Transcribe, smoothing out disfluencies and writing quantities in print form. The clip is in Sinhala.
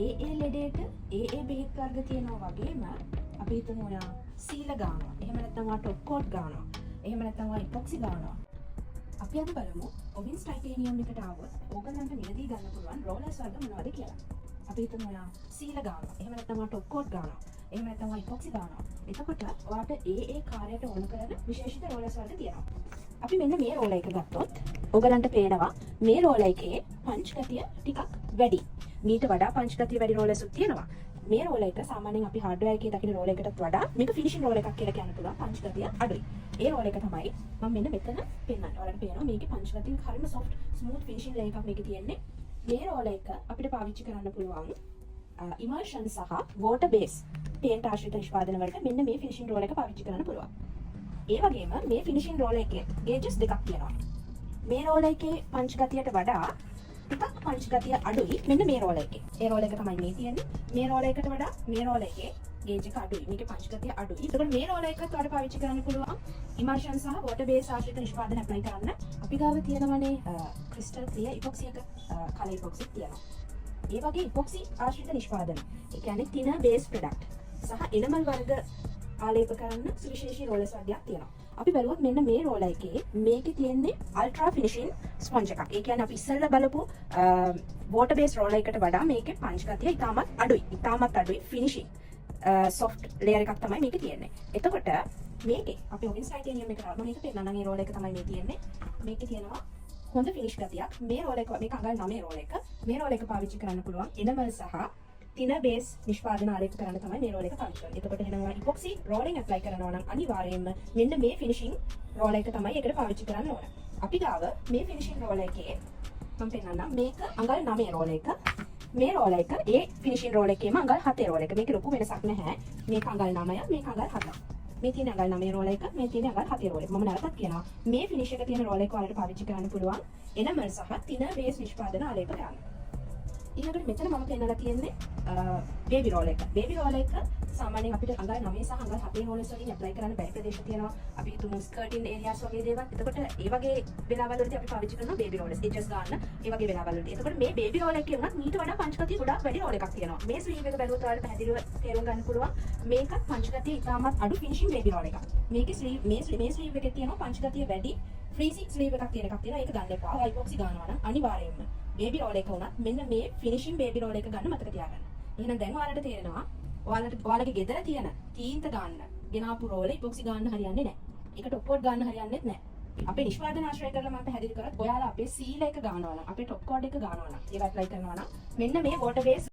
ඒ ඒ ලෙඩේට ඒ ඒ බෙහෙත් වර්ග තියෙනවා වගේම, අපි හිතමු ඔයා සීලර් ගානවා. එහෙම නැත්නම් ඔයා ටොප් කෝට් ගානවා. එහෙම නැත්නම් ඔයා ඉපොක්සි ගානවා. අපි අද බලමු ඔවින්ස් ටයිටේනියම් එකට ආවොත් ඕගලන්ට මිලදී ගන්න පුළුවන් රෝලර්ස් වර්ග මොනවද කියලා. අපි හිතමු ඔයා සීලර් ගානවා. එහෙම නැත්නම් ඔයා ටොප් කෝට් ගානවා. එහෙම නැත්නම් ඔයා ඉපොක්සි ගානවා. එතකොට ඔයාට ඒ ඒ කාර්යයට ඕන කරන විශේෂිත රෝලර්ස් වර්ග තියෙනවා. අපි මෙන්න මේ රෝලර් එක ගත්තොත් ඔයගලන්ට පේනවා මේ රෝලර් එකේ පංච් ගතිය ටිකක් වැඩි. මීට වඩා පංච් ගතිය වැඩි රෝලර්ස් උත් තියෙනවා. මේ රෝලර් එක සාමාන්‍යයෙන් අපි හાર્ඩ්වෙයාර් එකේ දකින රෝලර් එකටත් වඩා මේක ෆිනිෂින් රෝලර් එකක් කියලා කියන්න පුළුවන්, පංච් ගතිය අඩුයි. ඒ රෝලර් එක තමයි මම මෙන්න මෙතන පෙන්නන්නේ. ඔයාලට පේනවා මේකේ පංච් ගතිය හරිම සොෆ්ට්, ස්මූත් ෆිනිෂින් ලේයර් එකක් මේකේ තියෙන්නේ. මේ රෝලර් එක අපිට පාවිච්චි කරන්න පුළුවන් ඉමර්ෂන් සහ වෝටර් බේස් පේන්ට් ආශ්‍රිත නිෂ්පාදන වලට. මෙන්න මේ ෆිනිෂින් රෝලර් එක පාවිච්චි කරන්න පුළුවන්. ඒ වගේම මේ ෆිනිෂින් රෝලර් එකේ ගේජස් දෙකක් තියෙනවා. මේ රෝලර් එකේ පංච් ගතියට වඩා ටිකක් පංච් ගතිය අඩුයි මෙන්න මේ රෝලර් එකේ. ඒ රෝලර් එක තමයි මේ තියෙන්නේ. මේ රෝලර් එකට වඩා මේ රෝලර් එකේ ගේජ් එක අඩුයි. මේකේ පංච් ගතිය අඩුයි. එතකොට මේ රෝලර් එකත් ඔයාලට පාවිච්චි කරන්න පුළුවන් ඉමර්ෂන් සහ වෝටර් බේස් ආශ්‍රිත නිෂ්පාදන ඇප්ලයි කරන්න. අපි ගාව තියෙනවනේ ක්‍රිස්ටල් ක්ලියර් ඉපොක්සි එක, කලර් ඉපොක්සි තියෙනවා. ඒ වගේ ඉපොක්සි ආශ්‍රිත නිෂ්පාදන, ඒ කියන්නේ තිනර් බේස් ප්‍රොඩක්ට් සහ එනමල් වර්ග ආලේප කරන්න සුවිශේෂී රෝලර්ස් වර්ගයක් තියෙනවා. අපි බැලුවොත් මෙන්න මේ රෝලර් එකේ මේකේ තියෙන්නේ අල්ට්‍රා ෆිනිෂින් ස්පොන්ජ් එකක්. ඒ කියන්නේ අපි ඉස්සෙල්ලා බලපු වෝටර් බේස් රෝලර් එකට වඩා මේකේ පංච් ගතිය ඉතාමත් අඩුයි. ඉතාමත් අඩුයි, ෆිනිෂින් සොෆ්ට් ලේයර් එකක් තමයි මේකේ තියෙන්නේ. එතකොට මේකේ අපි ඔවින්ස් ටයිටේනියම් එකට මම මේක පෙන්නන්නම්. ඒ රෝලර් එක තමයි මේ තියෙන්නේ. මේකේ තියෙනවා හොඳ ෆිනිෂ් ගතියක්. මේ රෝලර් එක, මේක අඟල් 9 රෝලර් එක. මේ රෝලර් එක පාවිච්චි කරන්න පුළුවන් එනමල් සහ තිනර් බේස් නිෂ්පාදන ආලේප කරන්න තමයි මේ රෝලර් එක පාවිච්චි කරන්නේ. එතකොට එහෙනම් ඔයා ඉපොක්සි රෝලින් ඇප්ලයි කරනවා නම් අනිවාර්යයෙන්ම මෙන්න මේ ෆිනිෂින් රෝලර් එක තමයි ඒකට පාවිච්චි කරන්න ඕන. අපි ගාව මේ ෆිනිෂින් රෝලර් එකේ මම පෙන්නන්නම්. මේක අඟල් 9 රෝලර් එක. මේ රෝලර් එක ඒ ෆිනිෂින් රෝලර් එකේම අඟල් 7 රෝලර් එක. මේකේ ලොකු වෙනසක් නැහැ. මේක අඟල් 9, මේක අඟල් 7. මේ තියෙන අඟල් 9 රෝලර් එක, මේ තියෙන අඟල් 7 රෝලර් එක. මම නැවතත් කියනවා, මේ ෆිනිෂ් එක තියෙන රෝලර් එක ඔයාලට පාවිච්චි කරන්න පුළුවන් එනමල් සහ තිනර් බේස් නිෂ්පාදන ආලේප කරන්න. ඊළඟට මෙතන මම පෙන්නලා තියෙන්නේ බේබි රෝලර් එක. බේබි රෝලර් එක සාමාන්‍යයෙන් අපිට අඟල් 9 සහ අඟල් 7 රෝලර්ස් වලින් ඇප්ලයි කරන්න බැරි ප්‍රදේශ තියෙනවා. අපි හිතමු ස්කර්ටින් ඒරියාස් වගේ දේවල්. එතකොට ඒ වගේ වෙලාවල් වලදී අපි පාවිච්චි කරනවා බේබි රෝලර්ස්. එජස් ගන්න ඒ වගේ වෙලාවල් වලදී. එතකොට මේ බේබි රෝලර් එකේ වුණත් මීට වඩා පංච් ගතිය ගොඩාක් වැඩි රෝලර් එකක් තියෙනවා. මේ ස්ලීව් එක බැලුවොත් ඔයාලට පැහැදිලිව තේරුම් ගන්න පුළුවන්. මේකත් පංච් ගතිය ඉතාමත් අඩු ෆිනිෂින් බේබි රෝලර් එකක්. මේකේ ස්ලීව් මේ මේ ස්ලීව් එකේ තියෙනවා පංච් ගතිය වැඩි ෆ්‍රීසි ස්ලීව් එකක් තියෙන එකක් තියෙනවා. ඒක ගන්න එපා. ඉපොක්සි ගන්නවා නම් අනිවාර්යයෙන්ම බේබි රෝලර් එක වුණත් මෙන්න මේ ෆිනිෂින් බේබි රෝලර් එක ගන්න මතක තියාගන්න. එහෙනම් දැන් ඔයාලට තේරෙනවා, ඔයාලට ඔයාලගේ ගෙදර තියෙන තීන්ත ගන්න ගෙනාපු රෝලර් ඉපොක්සි ගන්න හරියන්නේ නැහැ. ඒක ටොප් කෝට් ගන්න හරියන්නේත් නැහැ. අපේ නිෂ්පාදන ආශ්‍රය කරලා මම පැහැදිලි කරත්, ඔයාලා අපේ සීලර් එක ගන්නවා නම්, අපේ ටොප් කෝට් එක ගන්නවා නම්, ඒවා ඇප්ලයි කරනවා නම් මෙන්න මේ වෝටර් බේස්